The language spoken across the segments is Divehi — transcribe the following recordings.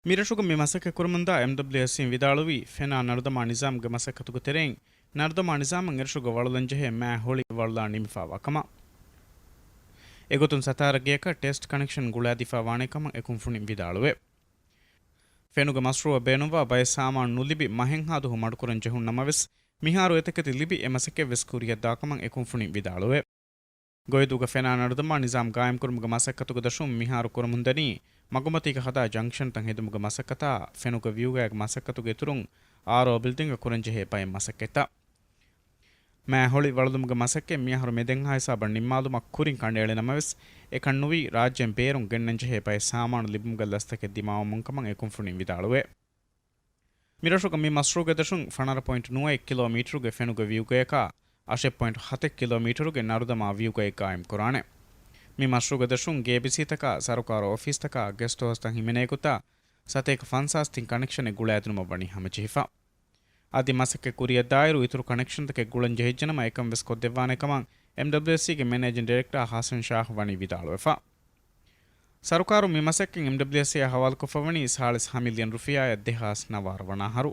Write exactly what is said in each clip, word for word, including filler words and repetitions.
މިރަށުގަ މި މަސައްކަތް ކުރަމުންދާ އެމްޑަބްލިއުއެސްސީން ވިދާޅުވީ، ފެނާ ނަރުދަމާ ނިޒާމްގެ މަސައްކަތުގެ ތެރެއިން ނަރުދަމާ ނިޒާމަށް އެރަށުގަ ވަޅުލަންޖެހޭ މާ ހޮޅި ވަޅުލާ ނިމިފާވާ ކަމަށް. އެގޮތުން ސަތާރަ ގެޔަކަށް ޓެސްޓް ކަނެކްޝަން ގުޅާދީފާ ވާނެ ކަމަށް އެ ކުންފުނިން ވިދާޅުވޭ. ފެނުގެ މަޝްރޫއަށް ބޭނުންވާ ބައެއް ސާމާނު ނުލިބި މަހެއްހާ ދުވަހު މަޑުކުރަން ޖެހުނު ނަމަވެސް، މިހާރު އެތަކެތި ލިބި އެ މަސައްކަތްވެސް ކުރިއަށްދާ ކަމަށް އެ ކުންފުނިން ވިދާޅުވޭ. ގޮއިދޫގަ ފެނާ ނަރުދަމާ ނިޒާމް ގާއިމްކުރުމުގެ މަސައްކަތުގެ ދަށުން މިހާރު ކުރަމުންދަނީ، މަގުމަތީގަ ހަދާ ޖަންކްޝަންތައް ހެދުމުގެ މަސައްކަތާ، ފެނުގެ ވިއުގަޔާގެ މަސައްކަތުގެ އިތުރުން އާރްއޯ ބިލްޑިންގަށް ކުރަންޖެހޭ ބައެއް މަސައްކަތްތައް. މާ ހޮޅި ވަޅުލުމުގެ މަސައްކަތް މިއަހަރު މެދެންހާ ހިސާބަށް ނިންމާލުމަށް ކުރިން ކަނޑައެޅޭ ނަމަވެސް، އެކަން ނުވީ ރާއްޖޭން ބޭރުން ގެންނަންޖެހޭ ބައެއް ސާމާނު ލިބުމުގެ ލަސްތަކެއް ދިމާވަމުން ކަމަށް އެ ކުންފުނިން ވިދާޅުވޭ. މިރަށުގަ މި މަޝްރޫއުގެ ދަށުން ފަނަރަ ޕޮއިންޓް ނުވައެއް ކިލޯމީޓަރުގެ ފެނުގެ ވިއުގަޔަކާ، އަށެއް ޕޮއިންޓް ހަތެއް ކިލޯމީޓަރުގެ ނަރުދަމާ ވިއުގައެއް ގާއިމްކުރާނެ. މި މަޝްރޫއުގެ ދަށުން ގޭބިސީތަކާ، ސަރުކާރު އޮފީސްތަކާ، ގެސްޓް ހައުސްތައް ހިމެނޭގޮތާ، ސަތޭކަ ފަންސާސް ތިން ކަނެކްޝަނެއް ގުޅާދިނުމަށް ވަނީ ހަމަޖެހިފަ. އަދި މަސައްކަތް ކުރިއަށްދާއިރު އިތުރު ކަނެކްޝަންތަކެއް ގުޅަން ޖެހިއްޖެނަމަ އެކަން ވެސް ކޮށްދެއްވާނެ ކަމަށް އެމްޑަބްލިއުއެސްސީގެ މެނޭޖިން ޑިރެކްޓާ ހަސަން ޝާހް ވަނީ ވިދާޅުވެފަ. ސަރުކާރުން މި މަސައްކަތް އެމްޑަބްލިއުއެސްސީއަށް ހަވާލުކޮށްފަ ވަނީ ސާޅީސް ހަ މިލިއަން ރުފިޔާއަށް ދެހާސް ނަވާރަ ވަނަ އަހަރު.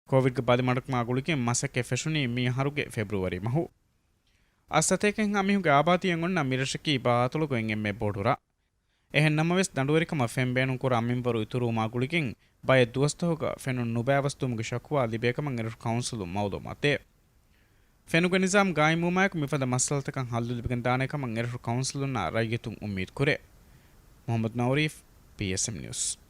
ކޯވިޑްގެ ބަލިމަޑުކަމާ ގުޅިގެން މަސައްކަތް ފެށުނީ މި އަހަރުގެ ފެބްރުއަރީ މަހު. އަށް ސަތޭކަ ހިނގާ މީހުންގެ އާބާދީއެއް އޮންނަ މިރަށަކީ ބާއަތޮޅުގައި އެންމެ ބޮޑު ރަށް. އެހެން ނަމަވެސް، ދަނޑުވެރިކަމަށް ފެން ބޭނުންކުރާ މިންވަރު އިތުރުވުމާ ގުޅިގެން، ބައެއް ދުވަސްތަކުގަ ފެނުން ނުބައިވަސްދުވުމުގެ ޝަކުވާ ލިބޭ ކަމަށް އެރަށު ކައުންސިލުން މައުލޫމާތު ދޭ. ފެނުގެ ނިޒާމް ގާއިމްވުމާއެކު މިފަދަ މައްސަލަތަކަށް ހައްލު ލިބިގެން ދާނެ ކަމަށް އެރަށު ކައުންސިލުންނާ ރައްޔިތުން އުއްމީދު ކުރޭ. މުޙައްމަދު ނައުރީފް، ޕީއެސްއެމް ނިއުސް.